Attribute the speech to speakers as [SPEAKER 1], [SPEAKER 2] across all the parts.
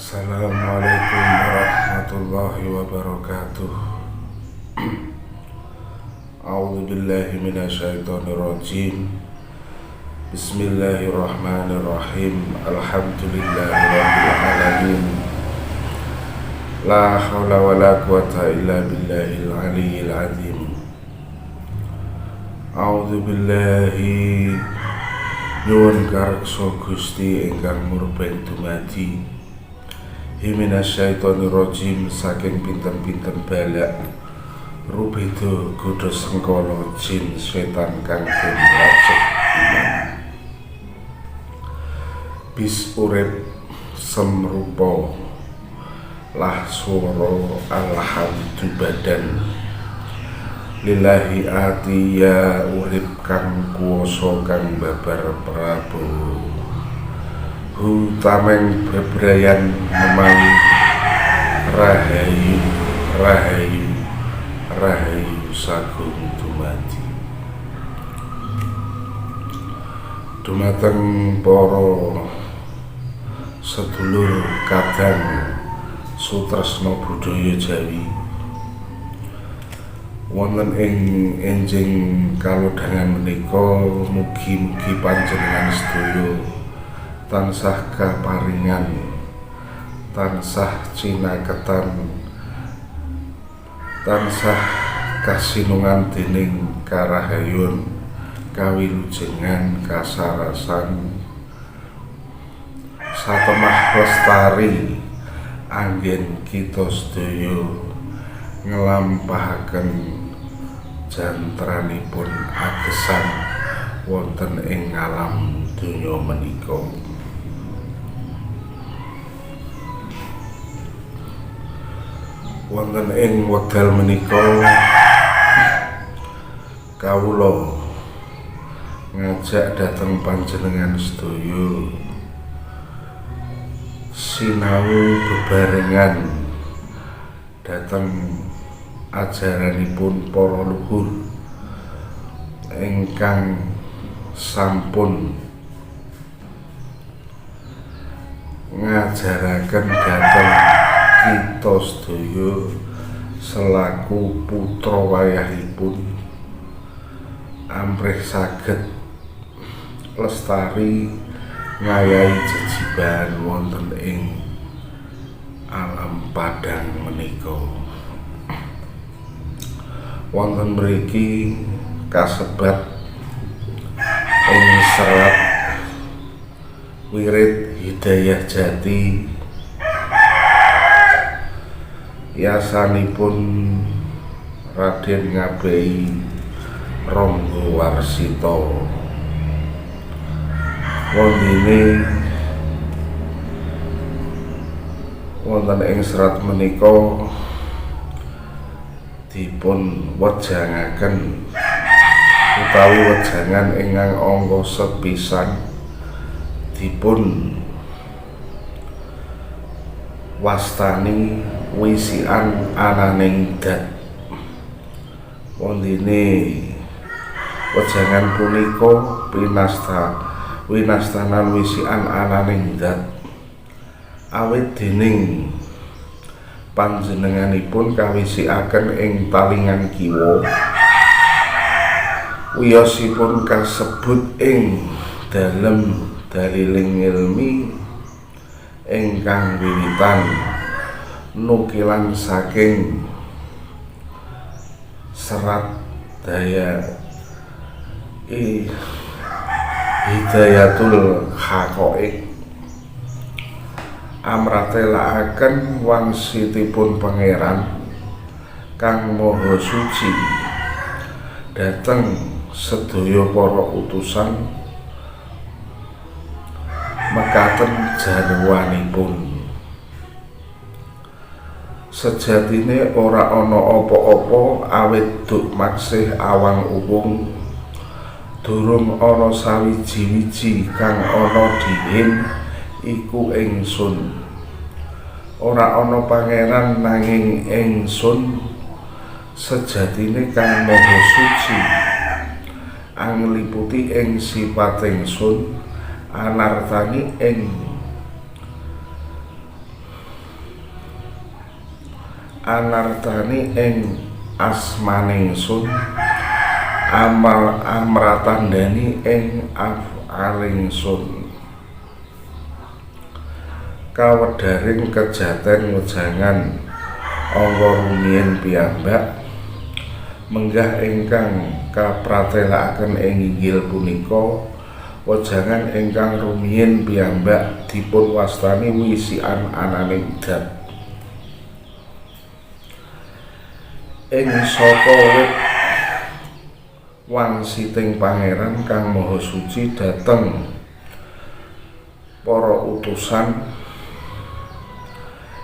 [SPEAKER 1] Assalamualaikum warahmatullahi wabarakatuh. A'udzu billahi minasyaitonir rajim. Bismillahirrahmanirrahim. Alhamdulillahirabbil alamin. La haula wala quwata illa billahil aliyyil azim. A'udzu billahi nyuwun kareksa Gusti ingkang murbeng dumadi minasyaitonir rajim saking pinten-pinten balak rubeda godha sengkala jin setan kang den racek iman. Bis urip semrupa lah swara alhamdu badan lillahi ati ya urip kang kuwasa kang babar prabowo. Hu tameng bebrayan memawi rahayu rahayu rahayu sagung dumadi. Dumateng para sedulur kadang sutresna budaya Jawi wonten ing enjing kalodhangan menika, mugi-mugi panjenengan sedaya tansah kaparingan, tansah cinaketan, tansah kasinungan dening karahayun, kawilujengan, kasarasan, satemah lestari anggen kita sedaya nglampahaken jantranipun agesang wonten ing alam donya menika. Wonten ing wekdal menika kawula ngajak dhateng panjenengan sedaya sinau bebarengan dhateng ajaranipun para luhur ingkang sampun ngajaraken dhateng kita sedaya selaku putra wayahipun amrih saged lestari ngayahi jejibahan wonten ing alam padang menika. Wonten mriki kasebat ing serat Wirid Hidayah Jati yasanipun Raden Ngabei Ronggo Warsito. Wondene wonten ing serat menika dipun wejangaken utawi wejangan ingkang angka sepisan dipun wastani wisian ananing dat. Wondene wejangan punika winastanan wisian ananing dat awit dening panjenenganipun kawisikaken ing talingan kiwa, wiyosipun kasebut ing dalem daliling ilmi ingkang wiwitan nukilan saking serat daya Hidayatul Haqaiq amratelakaken wangsitipun Pangeran kang Maha Suci dhateng sedaya para utusan mekaten jarwanipun. Sejatine ora ana apa-apa awit duk maksih awang uwung, durung ana sawiji-wiji kang ana dihin iku ingsun. Ora ana pangeran nanging ingsun sejatine kang Maha Suci angliputi ing sipat ingsun anartani ing Anartani ing asmaning sun amal amratandani ing afaling sun. Kawedharing kejaten wejangan angka rumiyin piyambak menggah ingkang kapratelakaken ing inggil punika wejangan ingkang rumiyin piyambak dipun wastani wisikan ananing dat. Ing saka wit wangsiting Pangeran Kang Maha Suci dhateng para utusan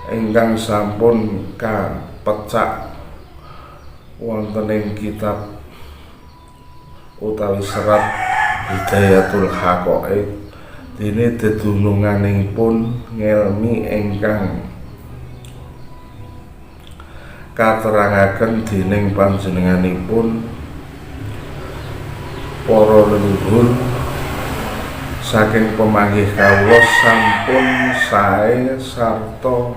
[SPEAKER 1] ingkang sampun kapecak wonten ing kitab utawi serat Hidayatul Haqaiq dene dedununganipun ngelmi ingkang katerangaken dening panjenenganipun para leluhur saking pemanggih kawula sampun sae sarta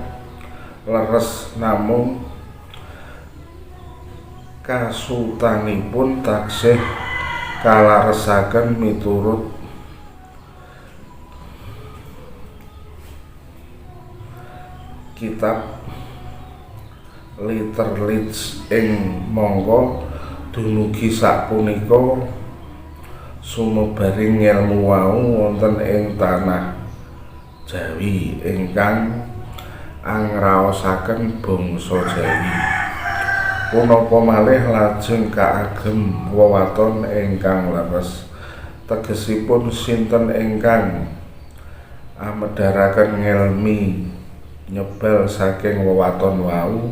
[SPEAKER 1] leres namung kasutanipun taksih kalaresaken miturut kitab Literlits ing mangka dumugi sapunika sumebaring ngelmu wau wonten ing tanah Jawi ingkang angraosaken bangsa Jawi. Punapa malih lajeng kaagem wewaton ingkang leres tegesipun sinten ingkang amedharaken ngelmi nyebal saking wewaton wau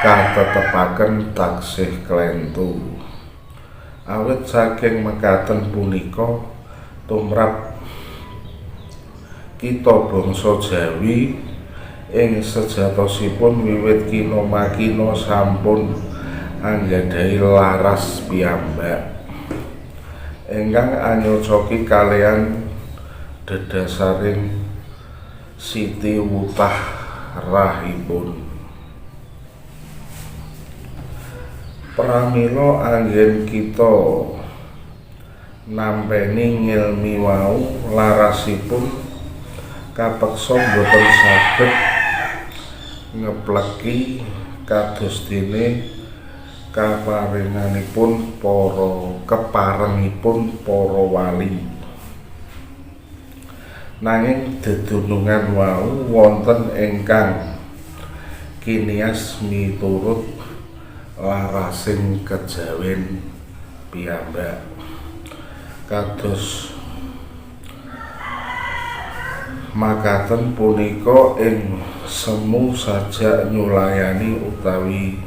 [SPEAKER 1] katetepaken taksih klentu. Awit saking mekaten punika tumrap kita bangsa Jawi ing sejatosipun wiwit kina makina sampun anggadhahi laras piyambak ingkang anyocoki kaliyan dedhasaring siti wutah rahipun. Pramila anggen kita nampeni ngelmi wau larasipun kapeksa boten saged ngepleki kados dene kaparenganipun para keparengipun para wali. Nanging dedunungan wau wonten ingkang kinias miturut larasing kejawen piyambak kados makaten punika ing semu sajak nyulayani utawi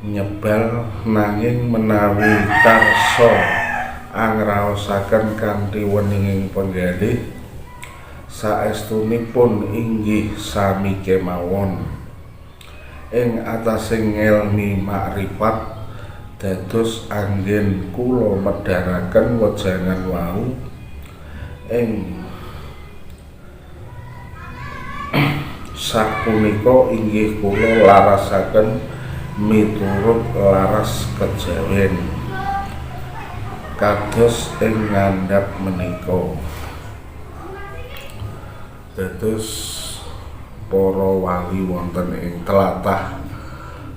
[SPEAKER 1] nyebal nanging menawi karsa angraosaken kanthi weninging penggalih saestunipun inggih sami kemawon ing atase ngelmi makrifat dados anggen kula medharaken wejangan wau ing sapunika inggih kula larasaken miturut laras kejawen kados ing ngandhap menika. Dados para wali wonten ing tlatah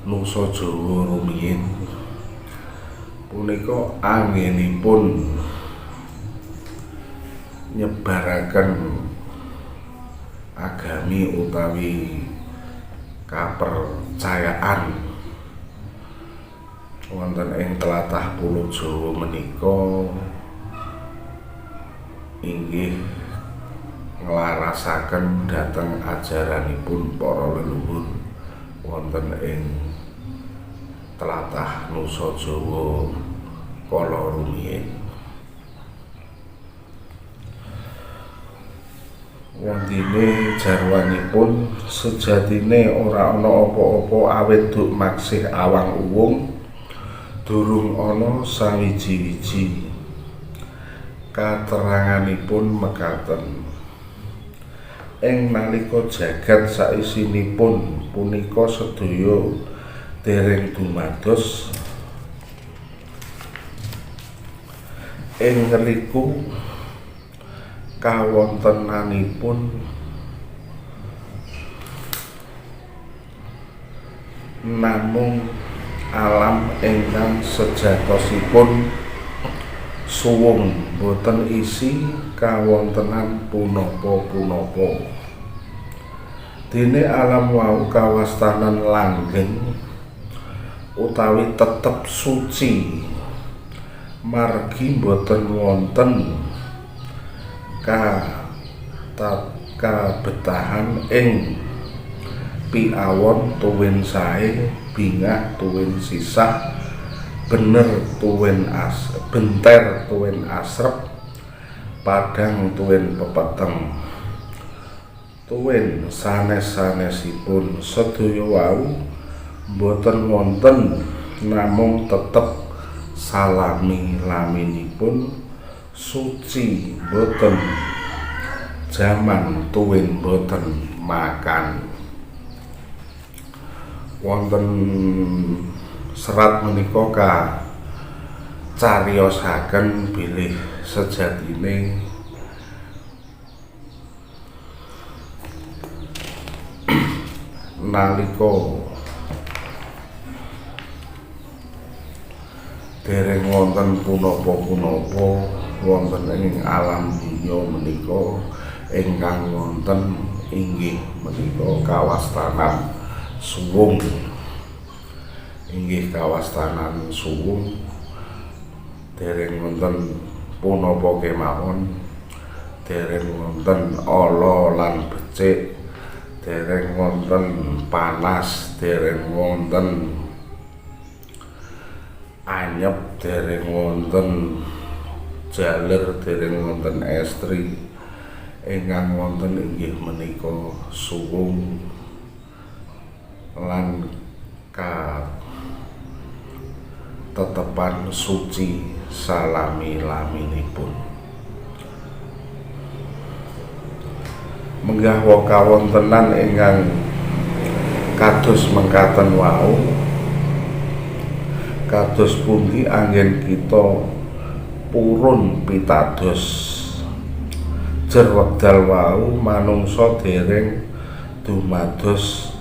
[SPEAKER 1] Nusa Jawa rumiyin punika anggenipun nyebaraken agami utawi kapercayaan wonten ing tlatah Pulo Jawa menika inggih nglarasaken dhateng ajaranipun para leluhur wonten ing tlatah Nusa Jawa kala rumiyin. Wondene jarwanipun sejatine ora ana apa-apa awit duk maksih awang uwung durung ana sawiji-wiji. Kateranganipun mekaten. Ing nalika jagat saisinipun punika sedaya dereng dumados ing ngriku kawontenanipun namung alam ingkang sejatosipun suwung boten isi kawontenan punapa-punapa. Dene alam wau kawastanan langgeng utawi tetep suci margi boten wonten kabetahan ing piawon tuwin sae, bingah tuwin sisah, bener tuwin as, benter tuwin asrep, padhang tuwin pepeteng, tuwin sanes-sanesipun. Sedaya wau boten wonten namung tetep salami-laminipun suci boten jaman tuwin boten makan. Wonten serat menika kacariyosaken bilih sejatine nalika dereng wonten punapa-punapa wonten ing alam dunya menika ingkang wonten inggih menika kawastanan suwung. Inggih kawastanan suwung dereng wonten punapa kemawon, dereng wonten ala lan becik, dereng wonten panas, dereng wonten anyep, dereng wonten jaler, dereng wonten estri. Ingkang wonten inggih menika suwung lan katetepan suci salami-laminipun. Menggah kawontenan ingkang kados mengkaten wau, kados pundi anggen kita purun pitados jer wekdal wau manungsa dereng dumados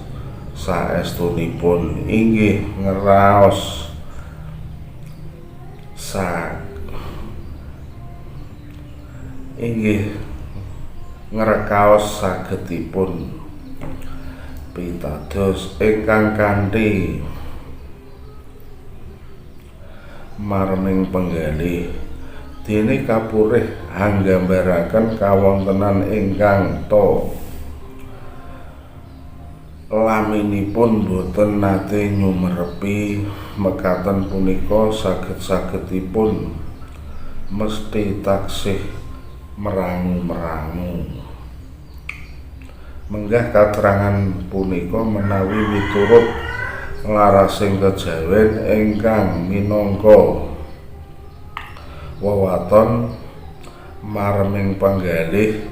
[SPEAKER 1] saestunipun inggih ngraos inggih ngrekaos sagetipun pitados ingkang kanthi marming penggalih. Dene kapurih hanggambaraken kawontenan ingkang ta laminipun boten nate nyumerepi mekaten punika saged-sagedipun mesti taksih merangu-merangu. Menggah katerangan punika menawi miturut larasing kejawen ingkang minangka wewaton marming panggalih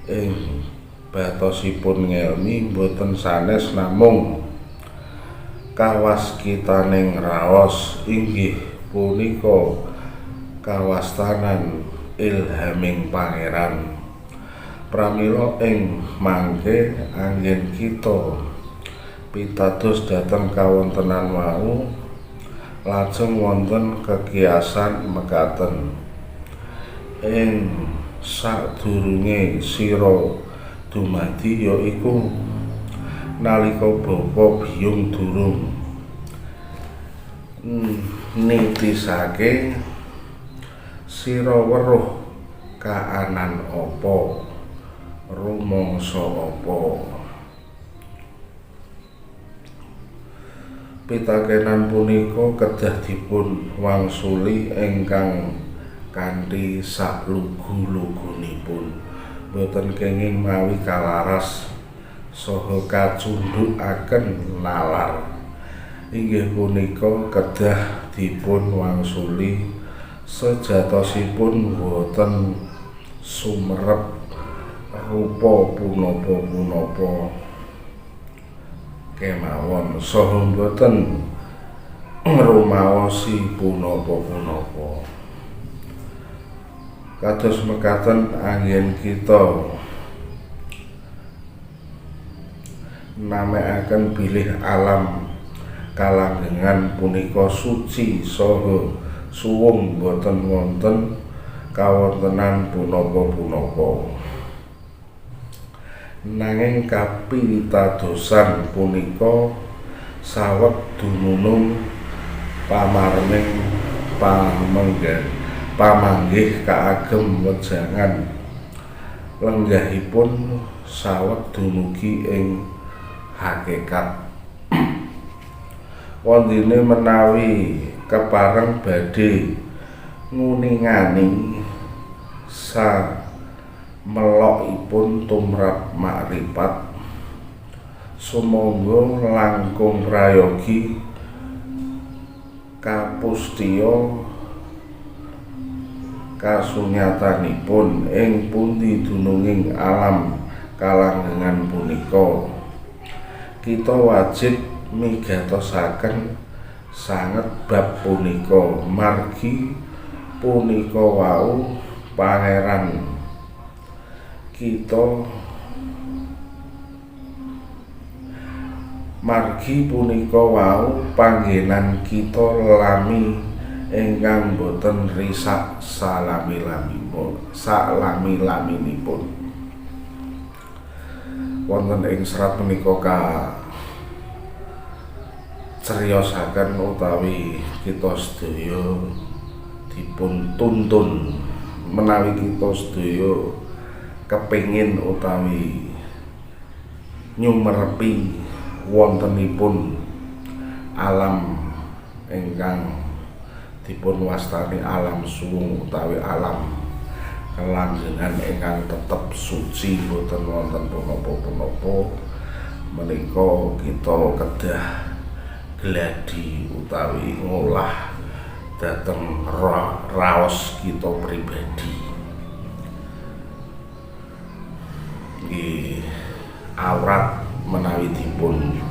[SPEAKER 1] ing batosipun ngelmi boten sanes namung kawaskitaning raos inggih punika kawastanan ilhaming pangeran. Pramila ing mangke anggen kita pitados dhateng kawontenan wau lajeng wonten kekiasan mekaten ing sadurunge sira dumadi, yaiku nalika bapa biyung durung nitisake sira weruh kaanan apa, rumangsa apa. Pitakenan punika kedah dipun wangsuli ingkang kanthi saklugu-lugunipun, boten kenging mawi kalaras saha kacundhukaken nalar. Inggih punika kedah dipun wangsuli sejatosipun boten sumerep rupa punapa-punapa kemawon saha boten ngrumaosi punapa-punapa. Kados mekaten anggen kita namekaken bilih alam kalanggengan punika suci saha suwung boten wonten kawontenan punapa-punapa. Nanging kapitadosan punika saweg dumunung pamareming pamanggih kaagem wejangan lenggahipun saweg dumugi ing hakikat. Wondene menawi kepareng badhe nguningani sa melokipun tumrap makrifat, sumangga langkung prayogi kapustya kasunyatanipun ing pundi dununging alam kalanggengan punika. Kita wajib migatosaken sanget bab punika, margi punika wau pangeran kita, margi punika wau panggenan kita lami ingkang boten risak salami-laminipun. Wonten ing serat punika kacriyosaken utawi kita sedaya dipun tuntun menawi kita sedaya kepingin utawi nyumerepi wontenipun alam ingkang dipun wastani alam suwung utawi alam kelanggengan ingkang tetep suci boten wonten punapa-punapa, menika kita kedah gladi utawi ngolah dhateng raos kita pribadi. Nggih, awrat menawi dipun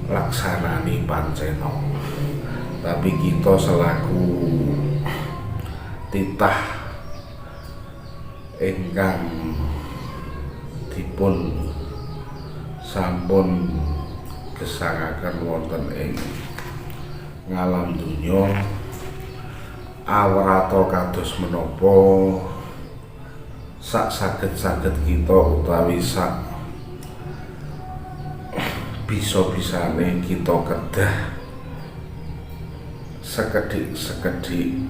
[SPEAKER 1] laksanani pancena, tapi kita selaku titah ingkang dipun sampun gesangaken wonten ing ngalam donya, awrata kados menapa sak saged-saged kita utawi sak bisa-bisane kita kedah sekedhik-sekedhik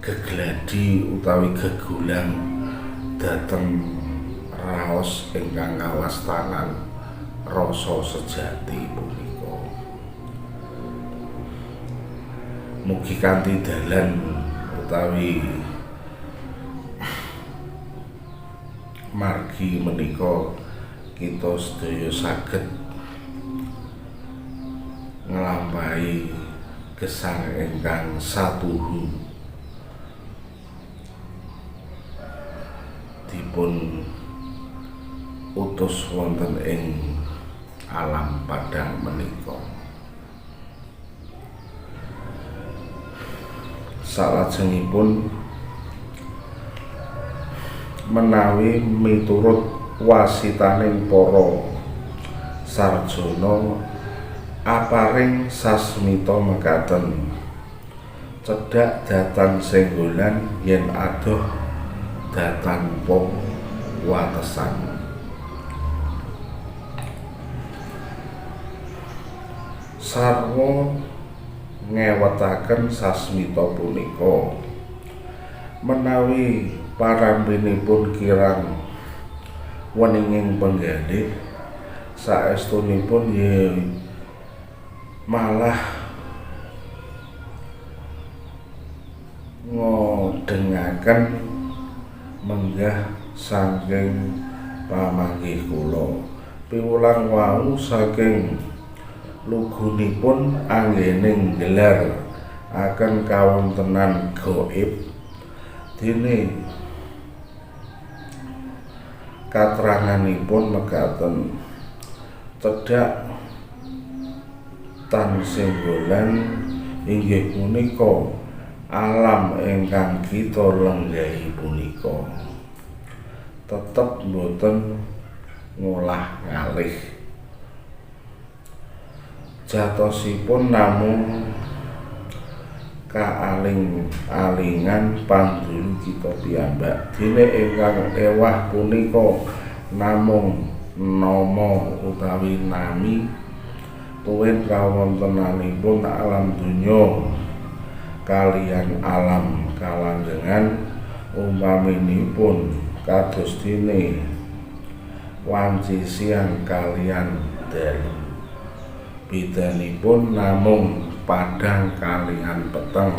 [SPEAKER 1] gegladi utawi gegulang dhateng raos ingkang kawastanan rasa sejati punika. Mugi kanthi dalan utawi margi menika kita sedaya saged nglampahi gesang ingkang satuhu dipun utus wonten ing alam padang menika. Salajengipun menawi miturut wasitaning para sarjana aparing sasmita mekaten, cedhak datan senggolan yen adoh datan po watesan. Sarwa ngewetaken sasmita punika. Menawi parambinipun kirang weninging penggalih, saestunipun ye malah ngodhengaken menggah saking pamanggih kula. Piwulang wau saking lugunipun anggening nggelar akan kawontenan gaib, dene Katranganipun mekaten cedhak tan senggolan inggih punika alam ingkang kita lenggahi punika tetep boten ngolah ngalih. Jatosipun namung kaaling-alingan pandulu kita piyambak. Dene ingkang ewah punika namung nama utawi nami tuwin kawontenanipun alam donya kaliyan alam kalanggengan umpaminipun kados dene wanci siang kaliyan dalu. Bedanipun namung padhang kaliyan peteng,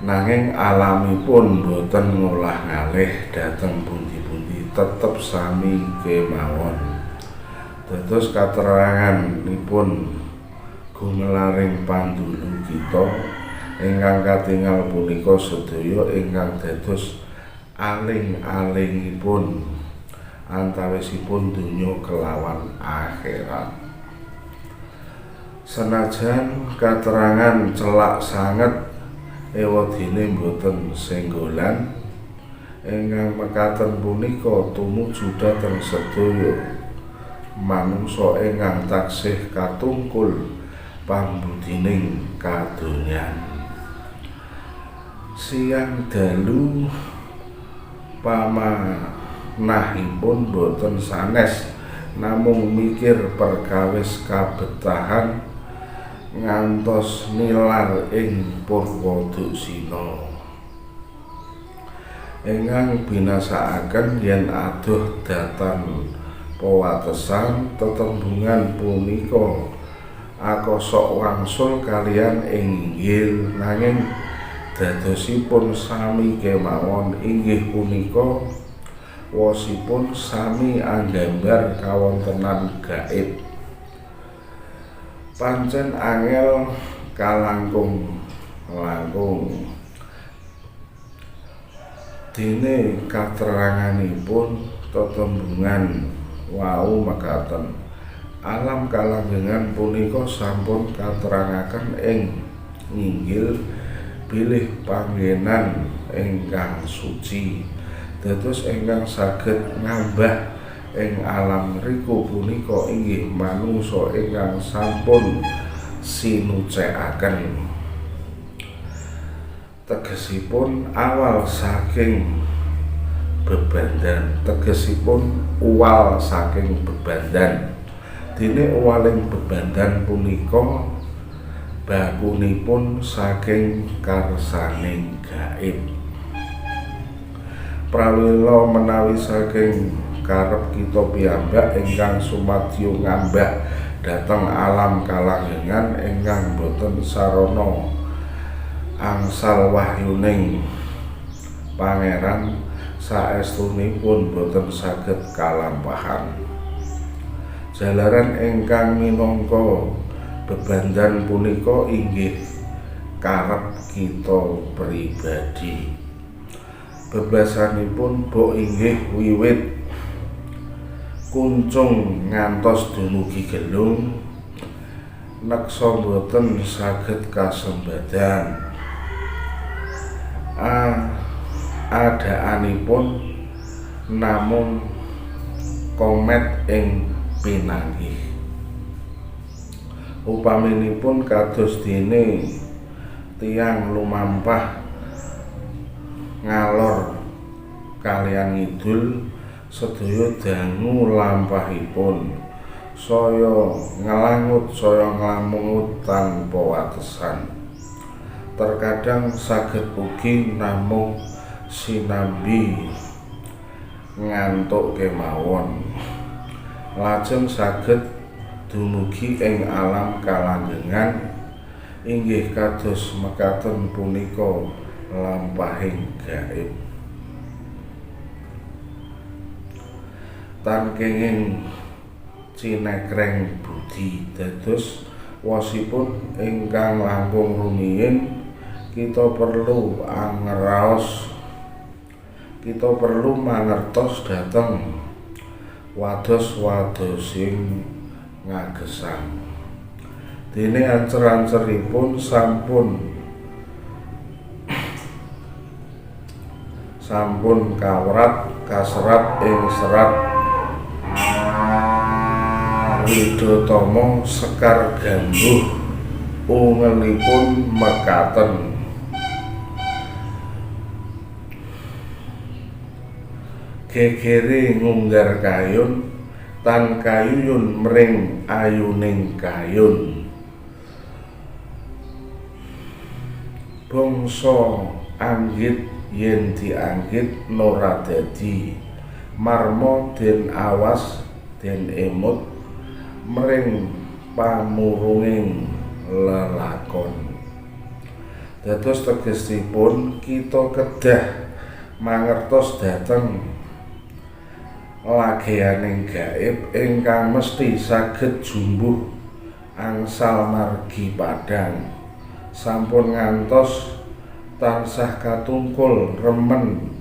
[SPEAKER 1] nanging alamipun boten ngolah ngalih dhateng pundi-pundi, tetep sami kemawon. Dados kateranganipun gumelaring pandulu kita ingkang katingal punika sedaya ingkang dados aling-alingipun antawisipun donya kelawan akhirat. Senajan katerangan celak sanget ewadene boten senggolan, ingkang mekaten punika tumuju dhateng sedaya manungsa ingkang taksih katungkul pambudining kadonyan. Siang dalu pamanahipun boten sanes namung mikir perkawis kabetahan ngantos nilar ing purwaduksina ingkang binasakaken yen adoh datan pewatesan tetembungan punika akosok wangsul kaliyan inggil, nanging dadosipun sami kemawon inggih punika wosipun sami anggambar kawontenan gaib. Pancen angel kalangkung-langkung dene kateranganipun tetembungan wau mekaten. Alam kalanggengan punika sampun katerangaken ing nginggil bilih panggenan ingkang suci. Dados ingkang saged ngambah ing alam riku punika inggih manungsa ingkang sampun sinucekaken. Tegesipun awal saking bebandan, tegesipun uwal saking bebandan. Dene uwaling bebandan punika bakunipun saking karsaning gaib. Prawila menawi saking karep kita piyambak ingkang sumadyo ngambah dhateng alam kalanggengan ingkang boten sarana angsal wahyuning pangeran saestunipun boten saged kalampahan. Jalaran ingkang minangka bebandan punika inggih karep kita pribadi. Bebasanipun bok inggih wiwit kuncung ngantos dumugi gelung neksa boten saged kasembadan. Adaanipun namung komet ing pinanggih. Upaminipun kados dene tiyang lumampah ngalor kaliyan ngidul sedaya dangu lampahipun, saya nglangut saya nglamungut tanpa watesan. Terkadang saged ugi namung sinambi ngantuk kemawon, lajeng saged dumugi ing alam kalanggengan inggih kados mekaten punika lampahing gaib. Tan kenging cinekreng budi. Dados wosipun ingkang langkung rumiyin kita perlu angraos Kita perlu mangertos dhateng wados-wadosing ngagesang. Dene ancer-anceripun sampun kawrat kaserat ing serat Widhatama Sekar Gambuh ungelipun mekaten. Gegere ngunggar kayun tan kayuyun mring ayuning kayun. Bangsa anggit yen dianggit nora dadi marma den awas den emut mring pamurunging lelakon. Dados tegesipun kita kedah mangertos dhateng lageaning gaib ingkang mesti saged jumbuh angsal margi padhang. Sampun ngantos tansah katungkul remen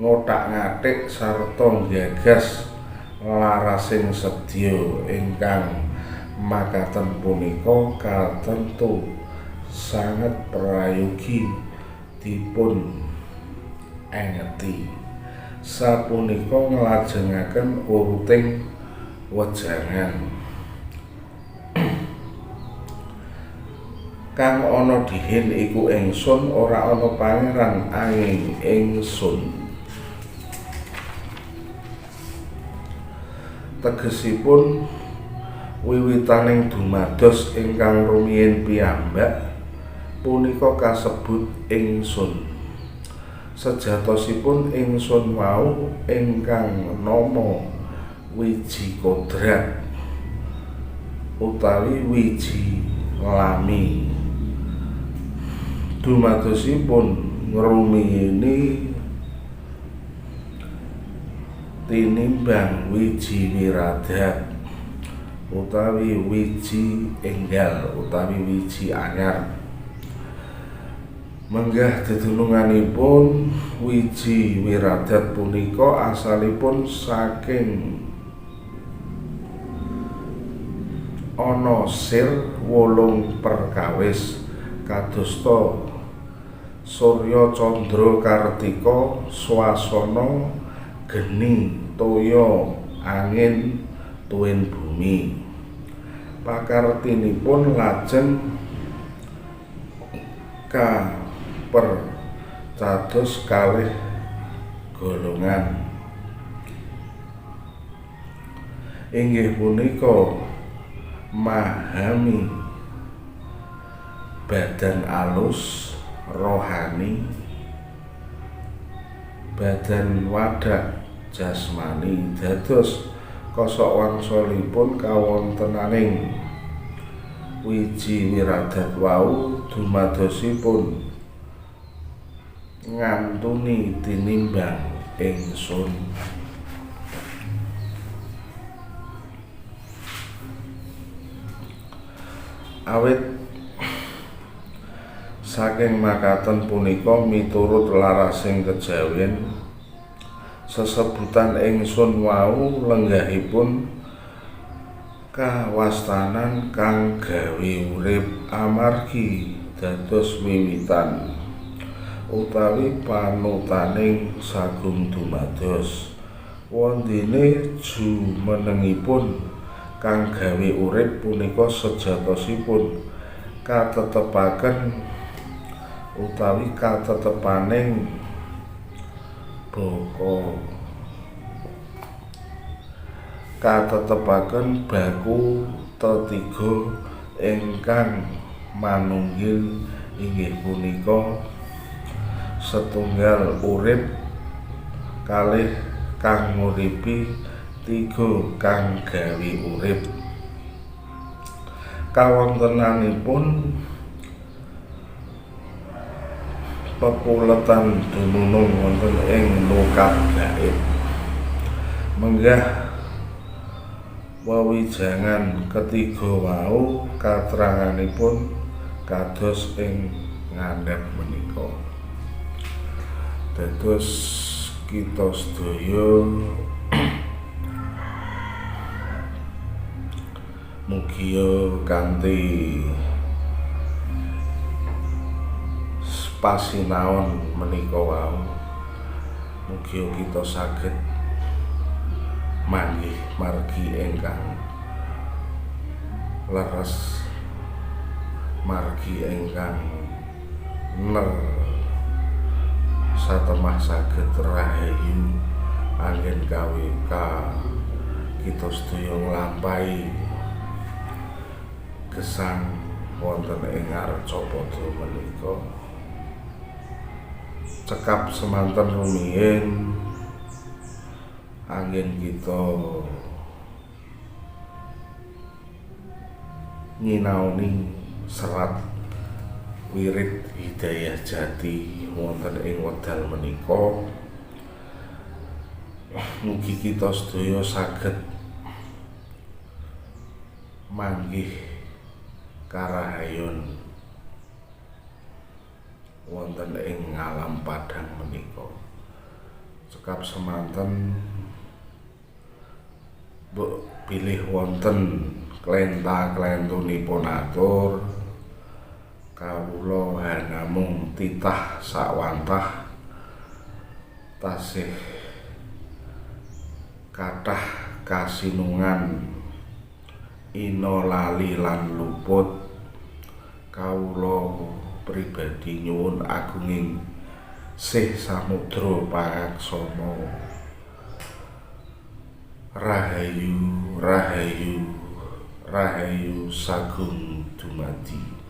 [SPEAKER 1] ngothak-ngathik sarta nggagas larasing sedya ingkang makaten punika katentu sanget prayogi dipun engeti. Sapunika nglajengaken uruting wejangan kang ana dihin iku ingsun, ora ana pangeran anging ingsun. Tegesipun wiwitaning dumados ingkang rumiyin piyambak punika kasebut ingsun. Sejatosipun ingsun wau ingkang nama wiji kodrat utawi wiji lami. Dumadosipun ngrumiyini tinimbang wiji wiradat utawi wiji enggal utawi wiji anyar. Menggah dedununganipun wiji wiradat punika asalipun saking ana sir 8 perkawis kadosta Surya Candra Kartika swasana geni toya angin tuwin bumi. Pakartinipun lajeng kapercados kalih golongan, inggih punika mahami badan alus rohani, badan wadak jasmani. Dados kosok wangsulipun kawontenaning wiji wiradat wau dumadosipun ngantuni tinimbang ingsun. Awit saking makaten punika miturut larasing kejawen sesebutan ingsun wau lenggahipun kawastanan kang gawe urip amargi dados wiwitan utawi panutaning sagung dumados. Wondene jumenengipun kang gawe urip punika sejatosipun katetepaken utawi katetepaning baka, katetepaken baku tetiga ingkang manunggil inggih punika setunggal urip, kalih kang nguripi, tiga kang gawe urip. Kawontenanipun pepuletan dumunung wonten ing lukat gaib. Menggah wewijangan ketiga wau kateranganipun kados ing ngandhap menika. Dados Kita sedaya mugia kanthi pasinaon menika wau, mugia kita saged manggih margi ingkang leres, margi ingkang ner satemah saged rahayu anggen kawe ka kita sedaya nglampahi gesang wonten ing Arcapada menika. Cekap semanten rumiyin anggen kita nyinaoni serat wirid Hidayah Jati wonten ing wekdal menika. Mugi kita sedaya saged manggih karahayon wonten ing alam padhang menika. Cekap semanten, mbok bilih wonten klenta-klentunipun atur, kawula hanamung titah sawantah tasih kathah kasinungan ina lali lan luput. Kawula pribadi nyuwun agunging sih samudra pangaksama. Rahayu, rahayu, rahayu sagung dumadi.